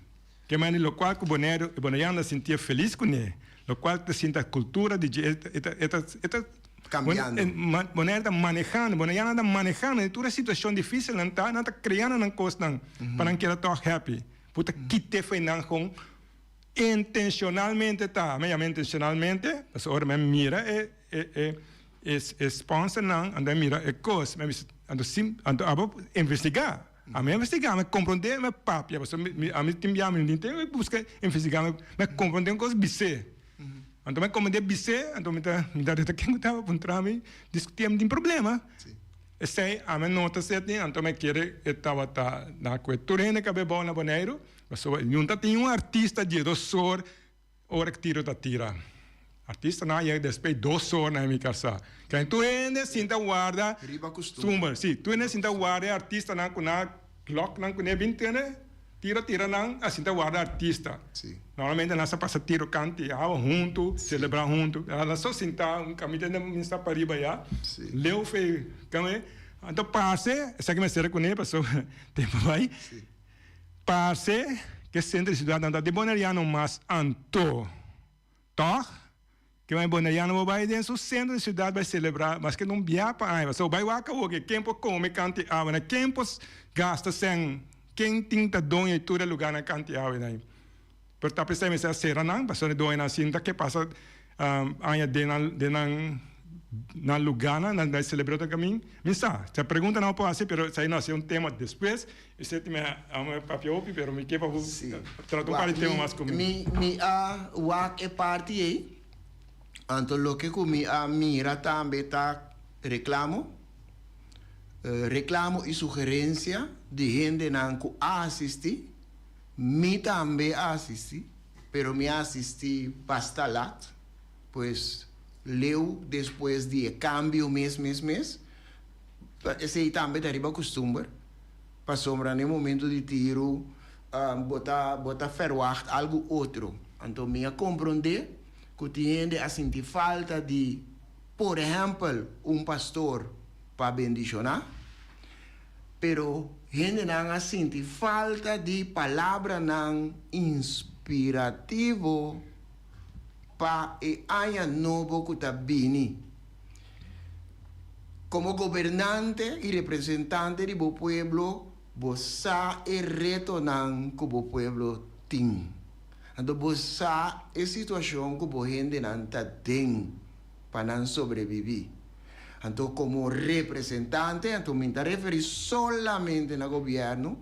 Speaker 5: Ke manera lokual ku Boneiru e boneiano ta sintié felis kuné, lokual ta sinta kultura di dje e ta e ta e ta
Speaker 6: Kambiando.
Speaker 5: Boneiru ta manehando, boneianonan ta manehando den tur e situashon difisilnan ta nan ta kreando nan kosnan pa nan keda tòg happy. Bo ta kit'é fo'i nan kon intenshonalmente ta, mi a yama intenshonalmente pasobra ora mi a mira e E e sponsornan anto a mira e kos mi a bisa anto si anto abo investigá ami a investigá mi a komprondé mi a papia pasobra mi ami tin bia mi no tin tempo di buska investigá mi a komprondé un kos bis'é anto mi a komprondé bis'é anto mi ta mi ta reta ken ku tabata puntra mi diskutí ami tin problema esei ami a nota esei anto mi a kere e tabata na ku e tur hende ku a bai bou na Boneiru pasobra yunta tin un artista djedosor. Ora ku tiro ta tira. Artistanan yega despues dos or na mi kasa. Kende tur hende sinta warda.
Speaker 6: Riba kustumber.
Speaker 5: Si, tur hende sinta warda e artistanan ku nan klòknan ku nan bin tene. Tiro tira nan a sinta warda artista.
Speaker 6: Si.
Speaker 5: Normalmente nan sa pasa tiro kanti awa huntu, selebrá huntu. Nan so sinta un kaminda den mi sta pariba ya.
Speaker 6: Si.
Speaker 5: Leu fe kame. Anto parse, esaki mester a kuné pasobra tempu bai.
Speaker 6: Si.
Speaker 5: Parse ke sentro di siudatnan ta di boneriano mas anto. Tòg, ke bai boneriano bo bai den su sentro di siudat bai selebrá maske un bia pa aña. Pasobra bo bai wak awor ke ken por kome kanti awa na ken por gasta sèn, ken tin ta doño di tur e lugánan kanti awa ei. Pero ta p'esei mester a sera nan, pasobra e doñonan sinta ke pasa aña den nan den nan nan lugánan, nan bai selebrá otro kamin. Mi sa, sa pregunta nan por hasi, pero esei no a ser un tema despues. Esei ta mi a papia hopi, pero mi ke pa bo trata un par di tema mas ku mi.
Speaker 3: Mi mi a wak e parti ei, anto loke ku mi a mira tambe ta reklamo, reklamo i sugerensia di hendenan ku a asistí. Mi tambe a asisti, pero mi a asisti basta lat, pues leu despues di e cambio mes mes mes. Esey tambe ta riba custumber, pasobra na e momento di tiro bo ta bo ta verwacht algo otro. Anto mi a compronde cu tin hende a sinti falta di, por ehempel, un pastor pa bendiciona. Pero hendenan a sinti falta di palabranan inspirativo pa e aña nobo ku ta bini. Komo gobernante i representante di bo pueblo, bo sa e retonan ku bo pueblo tin. Anto bo sa e situashon ku bo hendenan ta den. pa nan sobreviví. Anto komo representante, anto mi ta referí solamente na gobièrnu,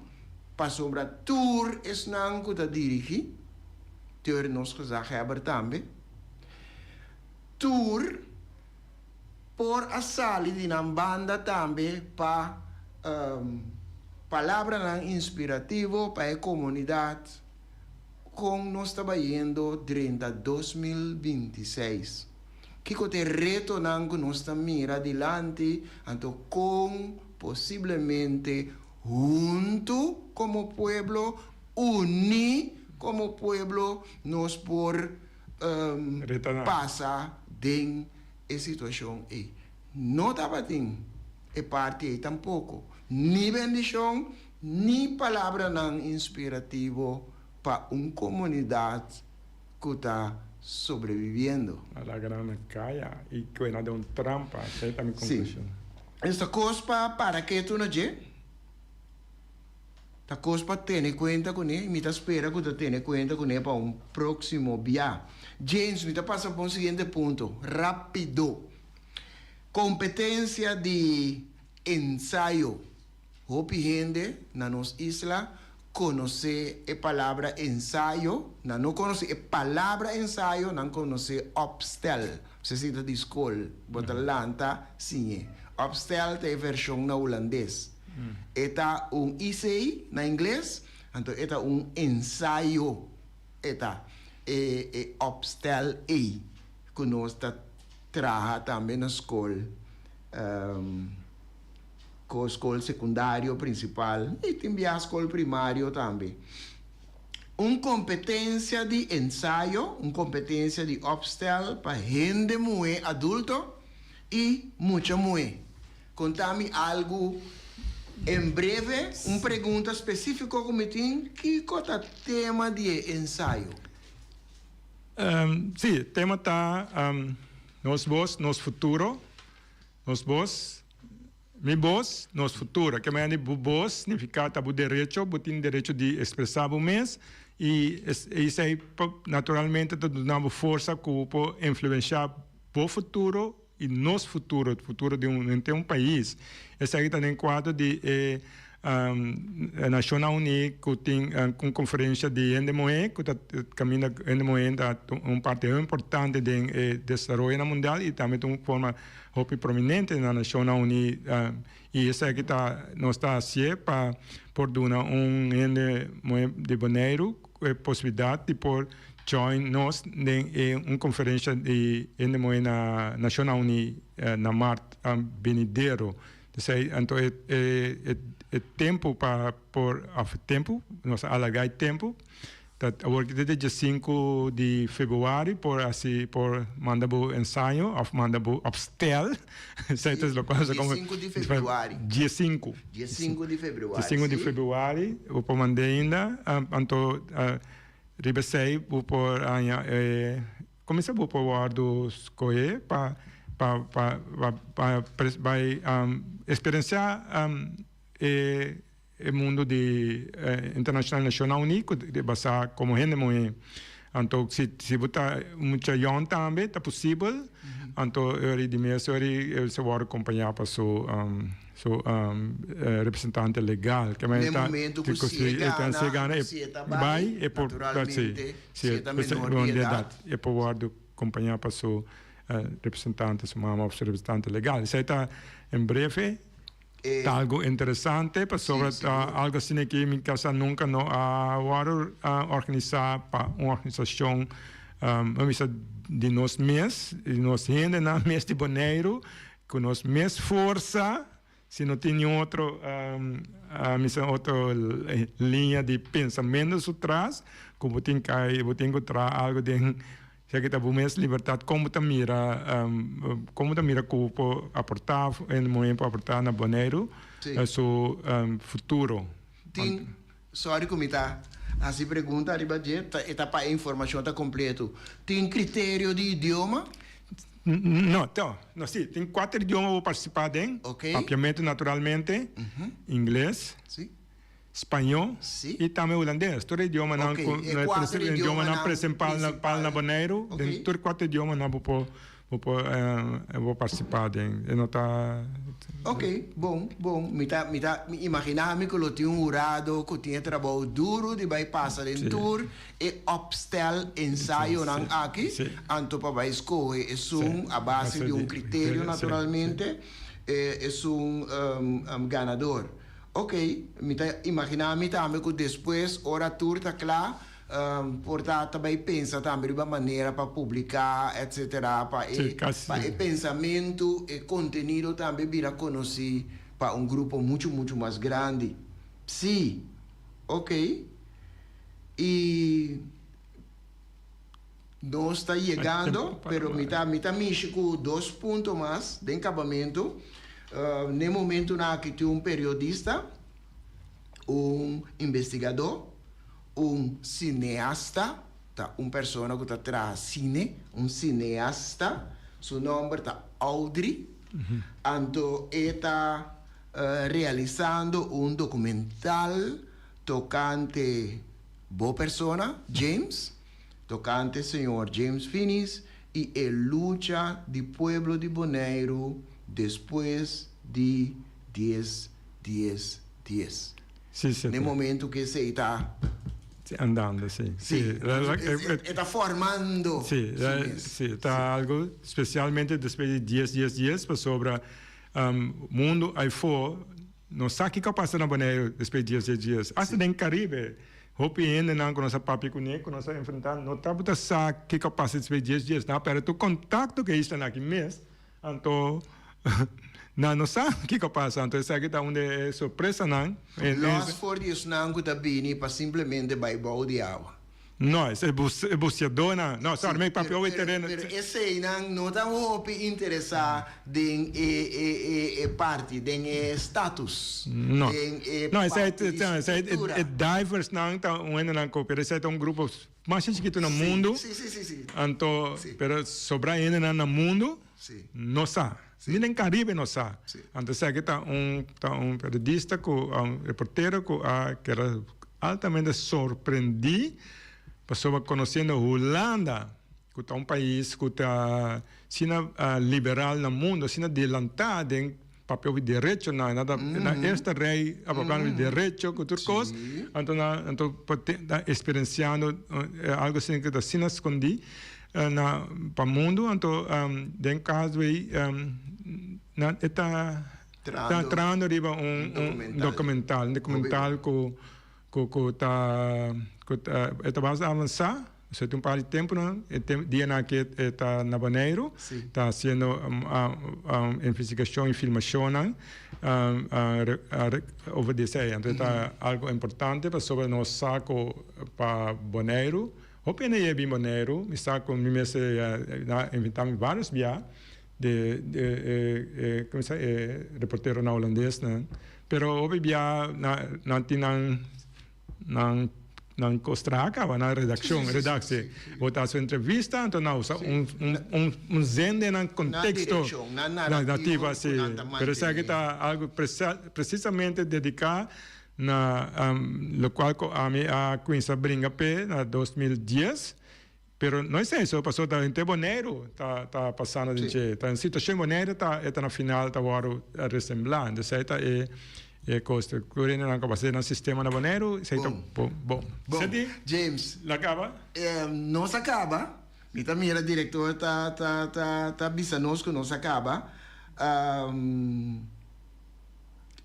Speaker 3: pasobra tur esnan ku ta dirigí, tur nos gezaghebber tambe, tur por a sali di nan banda tambe pa palabranan inspirativo pa e komunidat. Kon nos ta bayendo drenta 2026? Kiko ta e retonan ku nos ta mira dilanti, anto kon posiblemente
Speaker 6: Huntu komo pueblo, uní komo pueblo nos por pasa den e situashon ei. No tabatin e parti ei tampoko, ni bendishon ni palabranan inspirativo pa un komunidat ku ta sobreviviendo.
Speaker 5: A laga nan na kaya i kue nan den un trampa. Esei ta mi konklushon.
Speaker 6: Sí. Esta kos pa para ketu na dje. Ta kos pa tene kuenta kuné i mi ta spera ku ta tene kuenta kuné pa un próksimo bia. James, mi ta pasa pa un siguiente punto, rápido. Kompetensia di ensayo. Hopi hende na nos isla konosé e palabra ensayo, nan no konosé e palabra ensayo, nan konosé opstel. Bo si ta di skol, bo ta lanta siñ'e. Opstel ta e vershon na hulandes. E ta un essay na ingles, anto e ta un ensayo. E ta e e opstel ei ku nos ta traha tambe na skol. Ko skol sekundario prinsipal i tin bia skol primario tambe. Un kompetensia di ensayo, un kompetensia di opstel pa hende muhé adulto i mucha muhé. Konta mi algu en breve, un pregunta spesífiko ku mi tin, kiko ta tema di e ensayo?
Speaker 5: Sí, tema ta Nos bos, nos futuro. Nos bos, Mi bos, nos futuro. Ke manera di bo bos signifiká ta bo derecho, bo tin derecho di ekspresá bo mes i esei naturalmente ta duna bo forsa ku bo por influenshá bo futuro i nos futuro, futuro di un henter un pais. Esaki ta den kuadro di e Nashonnan Uní ku tin un konferensha di hende muhé ku ta kaminda hende muhé ta un parti hopi importante den e desaroyonan mundial i tambe ta un forma hopi prominente na Nashonnan Uní i esaki ta nos ta hasié pa por duna un hende muhé di Boneiru e posibilidat di por join nos den e un konferensha di hende muhé na Nashonnan Uní na mart benidero. Esei anto e e e tempu pa por of tempu nos a alarga e tempu ta awor ki te dia sinku di februari por hasi por manda bo ensayo of manda bo opstel esei ta loke nos a
Speaker 6: Dia sinku di februari.
Speaker 5: Dia sinku.
Speaker 6: Dia sinku di februari
Speaker 5: Dia sinku di februari bo por manda ainda anto riba esei bo por haña e. Kuminsá bo por wòrdu skohé pa pa pa pa bai eksperensiá e e mundu di internashonal Nashonnan Uní ku ta basá komo hende muhé. Anto si si bo ta mucha yòn tambe ta posibel anto ori di mes ori el sa wòrdu kompañá pa su su representante legal.
Speaker 6: Na e momento ku si e gana, si e ta bai, naturalmente.
Speaker 5: Si e ta menor di edat, e por wòrdu kompañá pa su representante, su mama òf su representante legal. Esei ta en breve, ta algu interesante pasobra ta algu asina ki mi kasa nunka no a wòrdu organisá pa un organisashon, mi bisa di nos mes, di nos hendenan mes di Boneiru, ku nos mes forsa. Si no tin niun otro misa otro liña di pensamentu su tras ku bo tin kai bo tin ku traha algu den esaki ta bo mes libertat kon bo ta mira kon bo ta mira ku bo por aportá hende muhé por aportá na Boneiru su futuro.
Speaker 6: Tin sorry ku mi ta hasi pregunta riba dje ta e ta pa e informashon ta kompleto tin kriterio di idioma?
Speaker 5: No, to, no si, tin kuater idioma bo partisipá den, Papiamentu naturalmente, Ingles, Spañó i tambe Hulandes. Tur e idiomanan ku e idiomanan prinsipal na Boneiru, den tur kuater idiomanan bo por bo por bo partisipá den. E no ta.
Speaker 6: Ok, bon, bon. Mi ta, mi ta imaginá mi ku lo tin un hurado ku tin e trabou duru di bai pasa den tur E opstel ensayonan aki, anto pa bai skohe esun a base di un kriterio naturalmente, esun ganador. Ok, mi ta imaginá mi tambe ku despues ora tur ta kla, por ta ta bai pensa tambe riba manera pa publiká etcetera pa e pa e pensamentu, e kontenido tambe bira konosí pa un grupo muchu muchu mas grandi. Sí, ok. I nos ta yegando, pero mi ta mi ta mishi ku dos punto mas den kabamentu. N'e momentunan aki tin un periodista, un investigadó, un sineasta, ta un persona ku ta traha sine, un sineasta, su nòmber ta Audrey, anto e ta realisando un dokumental tokante bo persona, James, tokante señor James Finies i e lucha di pueblo di Boneiru despues di dies dies dies.
Speaker 5: Sí, sí.
Speaker 6: N'e momento ku esei ta.
Speaker 5: Sí, andando, sí.
Speaker 6: Sí, e ta formando
Speaker 5: su mes. Sí, ta algo spesialmente despues di dies dies dies pasobra mundu aifó no sa kiko a pasa na Boneiru despues di dies dies dies. Asta den Karibe hopi hendenan ku nos a papia kuné, ku nos a enfrentá no tabata sa kiko a pasa despues di dies dies. Nan a pèrdè tur kontakto ku e islanan aki mes. Anto nan no sa kiko a pasa. Anto esaki ta un di e sorpresanan.
Speaker 6: Lòs for di esnan ku ta bini pa simplemente bai bou di awa.
Speaker 5: No, e buceadónan. No, sorry, mi papia hopi tereno.
Speaker 6: Pero eseinan no ta hopi interesá den e parti, den e status.
Speaker 5: No.
Speaker 6: Den e
Speaker 5: No, esei
Speaker 6: parti di struktura.
Speaker 5: e diversnan ta un hendenan ku, pero esei ta un grupo Masha chikitu na mundu, anto pero sobra hendenan na mundu no sa, ni den Caribe no sa. Anto esaki ta un ta un periodista ku un reportero ku a keda altamente sorprendí pasobra konosiendo Hulanda ku ta un pais ku ta asina liberal na mundu, asina delantá den Papia over derechonan, nan ta nan eerste rij a papia over derecho ku tur kos, anto nan anto pa ta eksperensiando algo asina ku ta asina skondí na pa mundu, anto den kaso ei nan e ta trahando riba un dokumental, un dokumental ku ku ta ku ta e ta basta avansá. Esei ta un par di tempunan, e dianan aki e ta na Boneiru, ta hasiendo investigashon i filmashonnan over di esei. Anto e ta algu importante pasobra nos sa ku pa Boneiru, hopi hende yega bin Boneiru, mi sa ku mi mester a invitá mi vários bia di e komo se e reporteronan hulandesnan, pero hopi bia nan tin nan. Nan nan kos traha kaba na redakshon, redaktie. Bo ta hasi un entrevista, anto nan usa un un un zin den nan konteksto.
Speaker 6: Na direkshon, na narrativa
Speaker 5: ku nan ta mantené. Pero esaki ta algu presisamente dediká na lokual ku ami a kuminsá bringa p'e na 2010. Pero no es eso, pasobra ta henter Boneiru ta ta pasando den dje. Ta un situashon Boneiru ta e ta na final ta wòrdu resemblá. Entonces esei ta e e kos. Tur hendenan ku a basa den nan sistema na Boneiru, esei ta bon.
Speaker 6: Bon.
Speaker 5: Seti?
Speaker 6: James.
Speaker 5: La kaba?
Speaker 6: Nos a kaba. Mi ta mira direktor ta ta ta ta bisa nos ku nos a kaba.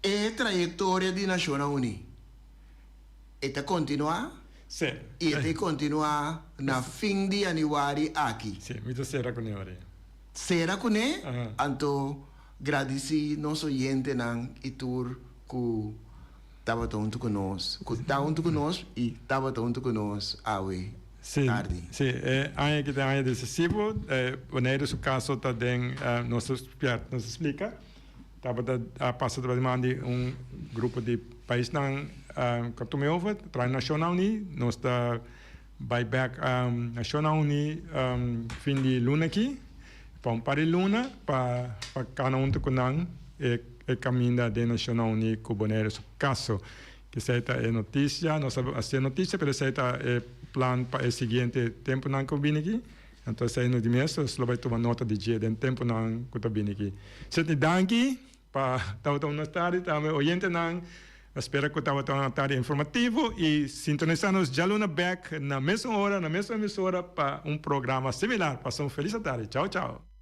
Speaker 6: E trayektoria di Nashonnan Uní. E ta kontinuá?
Speaker 5: Sí.
Speaker 6: I e ta kontinuá na fin di yanüari aki.
Speaker 5: Sí, mi ta sera kuné ora.
Speaker 6: Sera kuné? Anto gradisí nos oyentenan i tur ku tabata huntu ku nos, ku ta huntu ku nos i tabata huntu ku nos awe tardi.
Speaker 5: Sí, e aña aki ta e aña desisivo. Boneiru su kaso ta den nos nos splika. Tabata a pasa tabata di man di un grupo di paisnan ku a tuma e over, traha Nashonnan Uní. Nos ta bai bèk Nashonnan Uní fin di luna aki pa un par di luna pa pa kana huntu ku nan e e kaminda den Nashonnan Uní ku Boneiru su kaso. Esei ta e notisia, nos a hasi e notisia pero esei ta e plan pa e siguiente tempunan ku bini aki. Anto esei no di mes, nos lo bai tuma nota di dje den tempunan ku ta bini aki. Sidney danki pa tabata un nos tardi tambe oyentenan. A spera ku tabata un tardi informativo i sintonisa nos djaluna bek na mesun ora na mesun emisora pa un programa similar. Pasa un felis atardi. Chao chao.